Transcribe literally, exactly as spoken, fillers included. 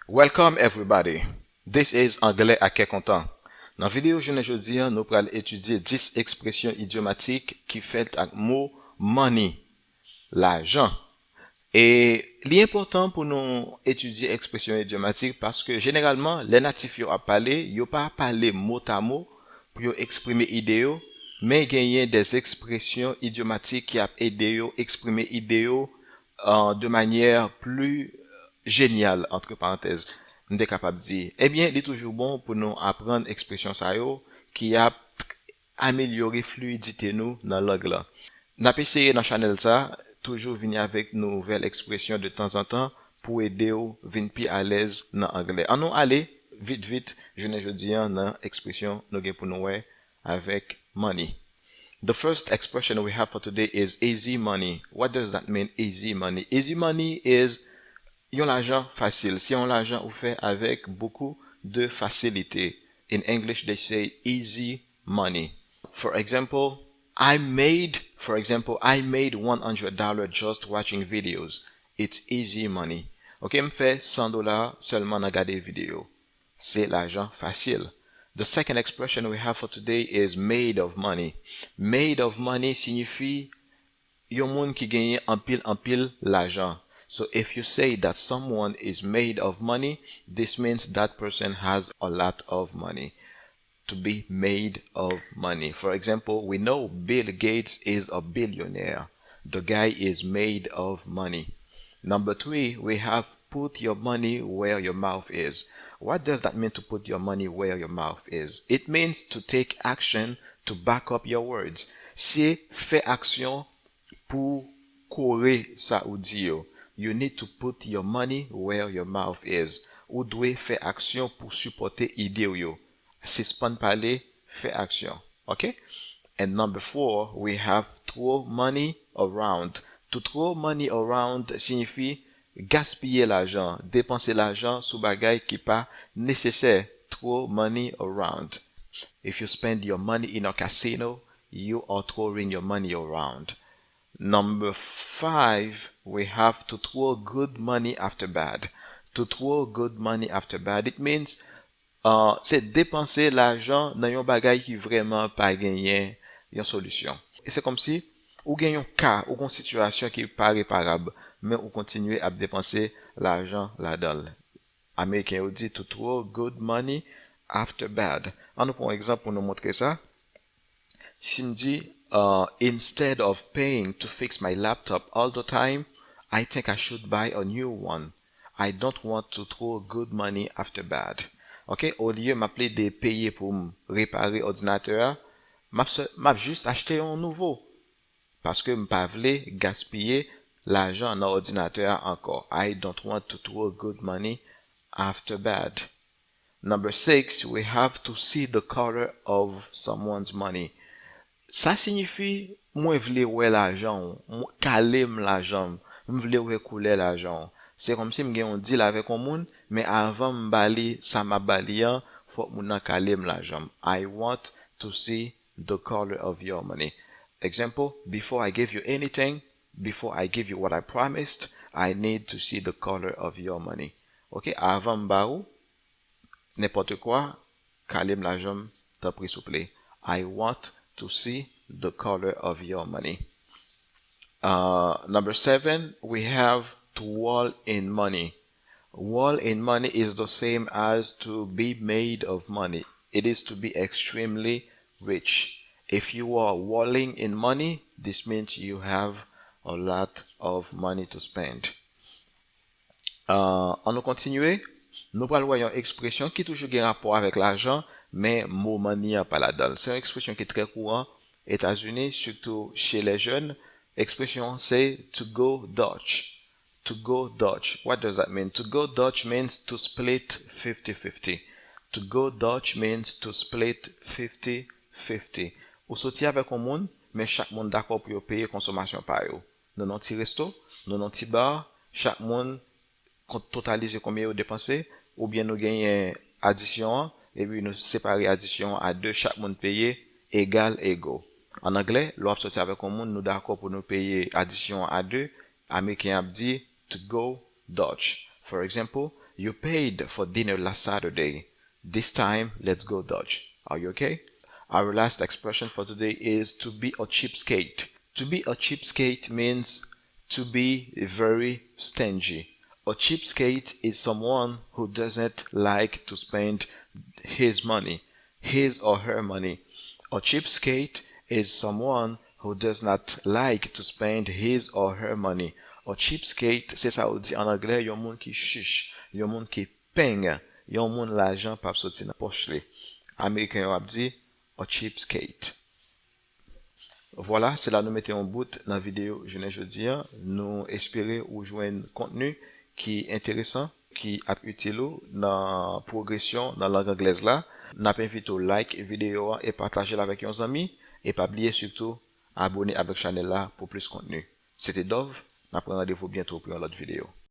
Welcome everybody. This is Anglè ak kè kontan. Nan videyo jounen jodi a, nou pral etidye dis ekspresyon idyomatik ki fèt ak mo money, lajan. E li enpòtan pou nou etidye ekspresyon idyomatik paske jeneralman, lè natif yo ap pale, yo pa pale motamo pou yo eksprime ide yo, men genyen de ekspresyon idyomatik ki ap ede yo eksprime ide yo, euh, de manyè pli jenyal, antre parantèz, m te kapab di. Ebyen, li toujou bon pou nou aprann ekspresyon sa yo ki ap amelyore fliyidite nou nan lang lan. N ap eseye nan chanèl sa, toujou vini avèk nouvèl ekspresyon de tanzantan pou ede w vin pi alèz nan anglè. Ann nou ale vit vit jounen jodi a nan ekspresyon nou gen pou nou wè avèk money. The first expression we have for today is easy money. What does that mean, easy money? Easy money is yon lajan fasil. Se yon lajan ou fè avèk beaucoup de facilité. In English, they say easy money. For example, I made, for example, I made one hundred dollars just watching videos. It's easy money. Ok, m fè san dola sèlman nan gade videyo. Se lajan fasil. The second expression we have for today is made of money. Made of money siyifi yon moun ki genyen anpil anpil lajan. So if you say that someone is made of money, this means that person has a lot of money. To be made of money. For example, we know Bill Gates is a billionaire. The guy is made of money. Number three, we have put your money where your mouth is. What does that mean, to put your money where your mouth is? It means to take action to back up your words. Se fè aksyon pou kore sa ou di yo. You need to put your money where your mouth is. Ou dwe fè aksyon pou sipòte ide w yo. Sispann pale, fè aksyon. Ok? And number four, we have throw money around. To throw money around siyifi gaspiye lajan, depanse lajan sou bagay ki pa nesesè. Throw money around. If you spend your money in a casino, you are throwing your money around. Number five, we have to throw good money after bad. To throw good money after bad, it means, uh, se depanse lajan nan yon bagay ki vrèman pa genyen yon solisyon. E se kòmsi ou gen yon ka, ou gen yon sitiyasyon ki pa reparab, men ou kontinye ap depanse lajan ladan l. Ameriken yo di to throw good money after bad. Ann nou pran yon egzanp pou nou montre sa. Si m di, uh, instead of paying to fix my laptop all the time, I think I should buy a new one. I don't want to throw good money after bad. Ok, olye m ap plede peye pou m repare òdinatè a, m ap, m ap jis achte yon nouvo. Paske m pa vle gaspiye lajan nan òdinatè a ankò. I don't want to throw good money after bad. Number six, we have to see the color of someone's money. Sa siyifi, mwen vle wè lajan w, kale m lajan m, m vle wè koulè lajan w. Se kòmsi m gen yon deal avèk yon moun, men avan m ba li sa m ap ba li an, fòk moun nan kale m lajan m. I want to see the color of your money. Example, before I give you anything, before I give you what I promised, I need to see the color of your money. Ok, avan m ba ou nenpòt kwa, kale m lajan m, tanpri souple. I want to see the color of your money. Uh, number seven, we have to wall in money. Wall in money is the same as to be made of money. It is to be extremely rich. If you are walling in money, this means you have a lot of money to spend. Uh, ann nou kontinye. Nou pral wè yon ekspresyon ki toujou gen rapò avèk lajan, men mo money an pa ladan l. Se yon ekspresyon ki trè kouran Etazini, sitou chez les jeunes. Ekspresyon an se to go Dutch. To go Dutch. What does that mean? To go Dutch means to split fifty fifty. To go Dutch means to split fifty fifty. Ou soti avèk yon moun, men chak moun dakò pou yo peye konsomasyon pa yo. Nou nan ti resto, nou nan ti bar, chak moun totalize konbyen yo depanse, oubyen nou genyen adisyon an, epi nou separe adisyon an a de, chak moun peye egal ego. An anglè, lè w ap soti avèk yon moun, nou dakò pou nou peye adisyon an a de, Ameriken ap di to go Dutch. For example, You paid for dinner last Saturday. This time, let's go Dutch. Are you okay? Our last expression for today is to be a cheapskate. To be a cheapskate means to be very stingy. A cheapskate is someone who doesn't like to spend his money, his or her money. A cheapskate is someone who does not like to spend his or her money. A cheapskate, se sa yo di an anglè, yon moun ki chich, yon moun ki peng, yon moun lajan p ap soti nan pòch li. Ameriken yo ap di, a cheapskate. Vwala, se la nou mete yon bout nan videyo jounen jodi a. Nou espere ou jwenn kontni ki enteresan, ki ap itil ou nan pwogresyon nan lang anglèz la. N ap envite w like videyo a e pataje l avèk yon zanmi. E pa bliye sitou, abone avèk chanèl la pou plis kontni. Se te Dove, n ap pran randevou byento pou yon lòt videyo.